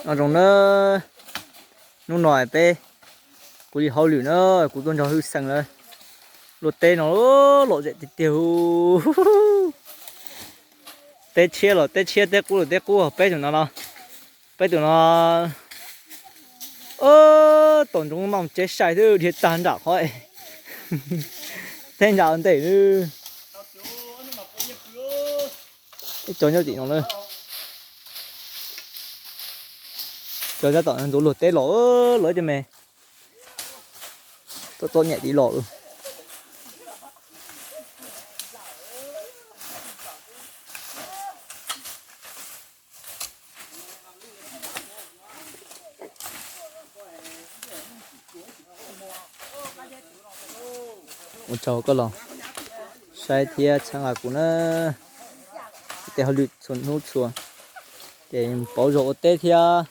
Nyob zoo na, hnub no peb kuv li hauj lwm na, kuv tuaj nrog Hwj Xeem lawv luaj teb no, lom zem tiag tiag. Teb tshiab los teb tshiab, teb qub los teb qub, peb tus no no, peb tus no, tom ntsoov noj tsev sai xwb, dhia tag nram qhov teb nram ntej. Ib co nyob tim no na, co tab tom ntxuav luag teb los, lawv cov me txom txom nyem tim los. Ua tsaug koj los saib thiab txhawb nqa kuv na. Tej hauj lwm txhua hnub txhua ces pauv zog ua teb thiab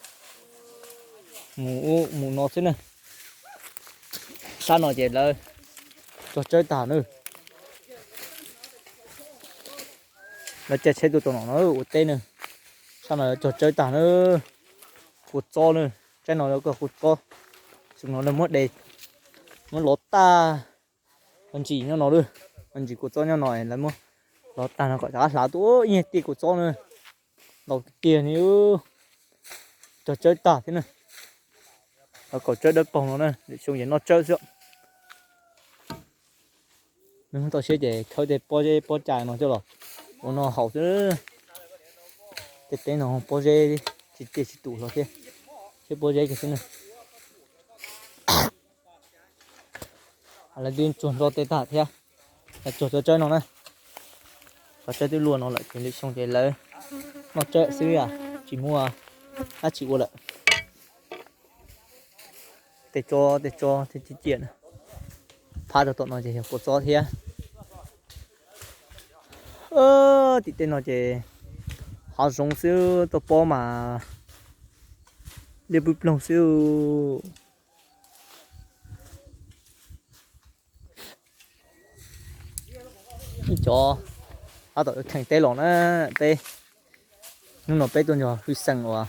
mus ub mus no xwb na. Sab no ces lawv cog tsawb tag na. Lawv caij tsheb tuaj tau no no ua teb na. Sab no lawv cog tsawb tag na. Kua txob na, tsaib no lawv kua txob, xyoo no lawv muab de, muab lov tag. Lawv ntsis nyob no lawm, lawv ntsis kua txob nyob no, lawv muab lov tag no kom rov qab hlav tuaj ib nyuag tij kua txob na. Ntau tiag tiag ne, cog tsawb tag thiab na. Lawv kaum tsawb dawb paug no na, lwm xyoo ces noj tsawb xwb. Nws muab tau siab ces khawb tej pob zeb pob cag no coj los ua noj haus xwb. Tej teb no pob zeb tsis tiaj tsis tus hlo thiab, thiab pob zeb kiag xwb na. Lawv twb tsuag nroj tej tag thiab, lawv tsuag tso tsawb no na. Tso tsawb twb luaj no lawm ces lwm xyoo ces lawv noj tsawb xwb, tsis muaj dab tsi ua lawm. Tej tsob tej tsob thiab cib ciam na, phab rau tom no ces yog kua txob thiab. Tim tej no ces hav zoov xwb, toj pob mas liab pwb ploog xwb. Ib cov tab tom kheej teb los na, peb hnub no peb tuaj nrog Hwj Xeem uas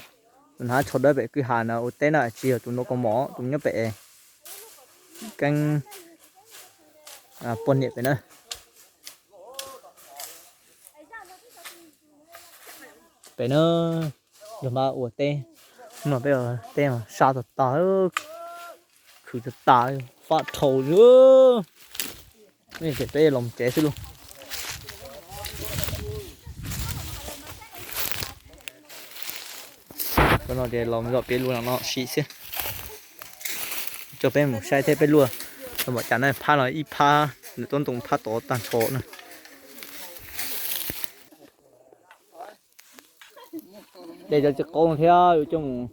tus hnav tsho dawb pem kwj ha na ua teb na, tsis yog tus no kaus mom, tus nyob pem keeb poj niam pem na. Pem na, yog mas ua teb, hnub no peb teb sab tas tas, khwv tas tas, faj dhau xwb. Ces peb los tsev xwb lauj. Cov no ces los zom piv lus no sim xwb. Coj peb mus saib thiab peb luaj, los npaum cas na, phab no ib phab, nws tuab ntoo phab tod tag nrho na. De cov txiv qaub thiab yuav coj mus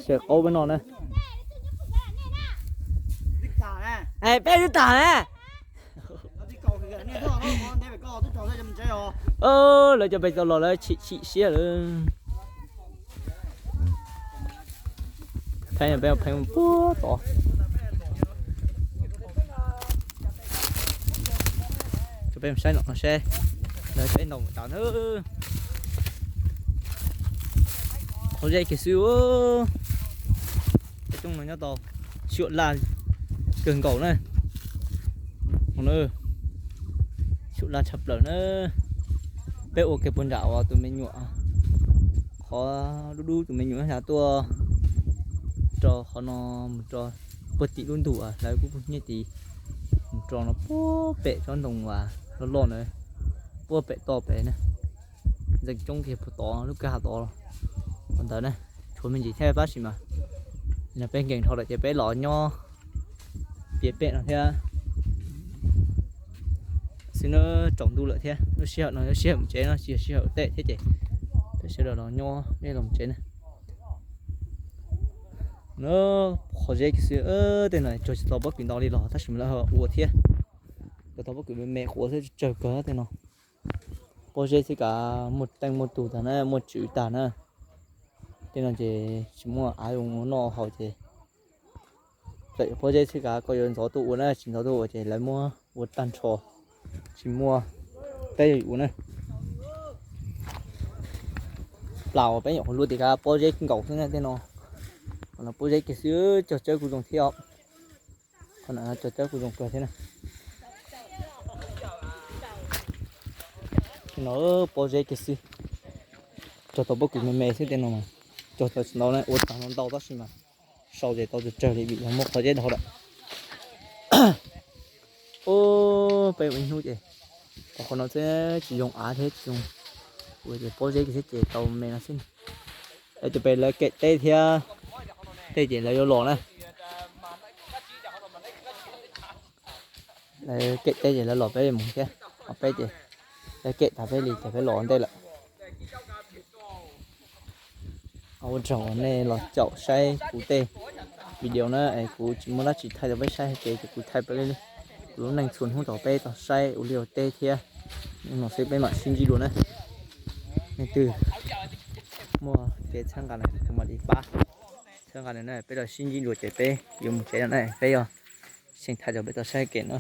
xyaw qaub peb noj na. Peb twb tag na. Lawv cov pes tau los lawv chim chim siab lawm. Pheej peb pheej puag tod. Coj peb mus saib no seb lawv peb ntaus mus tas na. Qhov zeb kiag xwb. Peb coob no nyob tau xyuam laj kawg nkaus na. Xyuam laj tshaj plaws na. Peb ua kiag puag nram uas tus me nyuam, qhov dub dub tus me nyuam xya tuaj rau qhov no, mus rau puag tim lub ntug uas lawv kuj pug nyiaj tid, mus rau no puag pem tsob ntoo uas loj loj na, puag pem toj pem na. Ntxeev coob kiag puag tod lub kwj ha tod ntawd na. Tshuav me ntsis thiab tab sis mas yog peb nkees dhau lawm ces peb los nyob piav pem no thiab xwb na. Tsaus ntuj lawm thiab, lub sij hawm no yog sij hawm mus tsev no tsis yog sij hawm ua teb thiab ces peb sawv daws los nyob, peb los mus tsev na. Qhov zeb kiag xwb, tej no tsuag tsis tau pob kws ntau li los tab sis mas lawv ua thiab. Tau pob kws me me quav xwb, tsawg kawg tej no. Pob zeb xwb kav muaj teej muaj tug tag na, muaj tswv tag na. Tej no ces tsis muaj av noj haus ces txawm pob zeb xwb kav koj yuav ntxov tuaj ua na, tsis ntxov tuaj ua ces lawv muab ua tag nrho, tsis muaj peb yuav ua na. plas uas peb nyuam qhuav luaj tim kab pob zeb nkaus xwb na tej no. Qhov no pob zeb kiag xwb, cog tsawb kuj zoo thiab os. Qhov no cog tsawb kuj zoo kawg thiab na. Tej no pob zeb kiag xwb, cog tau pob kws me me xwb tej no mas, cog tau tsis ntau na, ua tag no ntau tab sis mas sau ces tau tsawg tsawg li vim yog muaj qhov zeb dhau lawm. Ub, peb ua ib hnub ces tau qhov no xwb tsis zoo av thiab tsis zoo, ua ces pob zeb kiag xwb ces tau me no xwb. Es tus pem lawv kem teb thiab, tej ces lawv yuav los na. Lawv kem teb ces lawv los peb mus thiab, ho peb ces lawv kem tas peb li ces peb los ua ntej lawm. Ua tsaug uas nej los caum saib kuv tej video na, es kuv tsis muaj dab tsi thaij rau peb saib hais tias ces kuv thaij peb li kuv lub neej txhua hnub rau peb tau saib ua liaj ua teb thiab. Hnub no xwb peb mam sib ntsib dua na. Leej twg muaj kev txhawb nqa no ces kuv mam li pab txhawb nqa nws na. Peb los sib ntsib dua ces peb yuav mus tsev no na, peb yuav tsis thaij rau peb tau saib kem no.